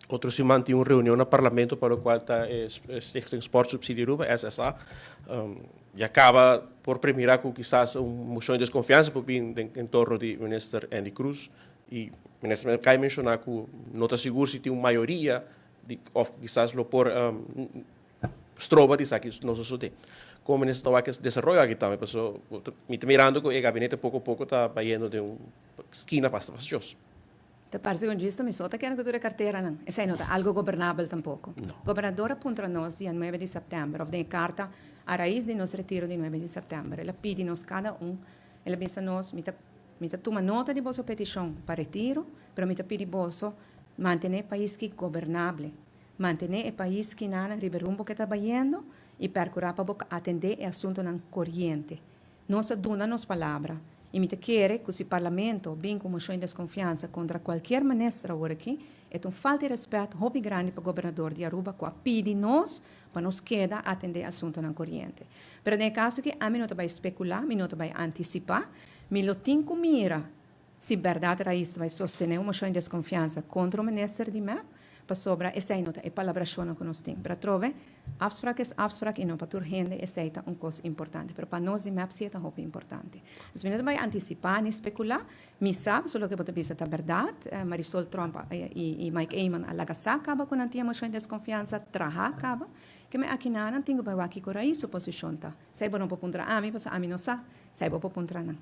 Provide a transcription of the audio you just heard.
Otro siman tin un reunion na Parlamento pa locual ta e Stichting Sportsubsidie Aruba, SSA. Ya caba por premira cu kisas un mocion di desconfiansa por bin den entorno di Minister Endy Croes y Minister a cay menciona cu no ta sigur si tin un mayoria di of kisas lo por stroba di esaki no sosode. Como Minister ta wak es desaroyo aki tambe paso mi ta mirando cu e gabinete poco poco ta bayendo den un skina basta fastioso. Ta parse con djisto mi so ta kende cu tur e carteranan. Esey no ta algo gobernabel tampoco. Gobernador a puntra nos dia nuebe di september of den e carta a raiz di nos retiro di nuebe di september. El a pidi nos cada un, el a bisa nos, mi ta mi ta tuma nota di boso peticion pa retiro, pero mi ta pidi boso mantene e pais ki gobernable, mantene e pais kinanan riba e rumbo ke ta bayendo y percura pa bo atende e asuntonan coriente. Nos a duna nos palabra y mi ta kere cu si Parlamento bin cu mocion di desconfiansa contra cualkier minister awor aki, e ta un falta di respet hopi grandi pa Gobernador di Aruba cu a pidi nos pa nos keda atende asuntonan coriente. Pero den e caso aki ami no ta bay specula, mi no ta bay anticipa, mi lo tin cu mira si berdad Raiz ta bay sostene un mocion di desconfiansa contra un minister di mep, pasobra esey no ta e palabracionnan cu nos tin. Pero atrobe, afspraak es afspraak y no pa tur hende esey ta un cos importante, pero pa nos di mep si e ta hopi importante. Dus mi no ta bay anticipa ni specula, mi sa pasobra loke bo ta bisa ta berdad, Marisol Tromp y Mike Eman a laga sa caba cu nan tin e mocion di desconfiansa traha caba, ke me aki nan tin cu bay wak kico Raiz su posicion ta. Esey bo no por puntra ami pasobra ami no sa, esey bo por puntra nan.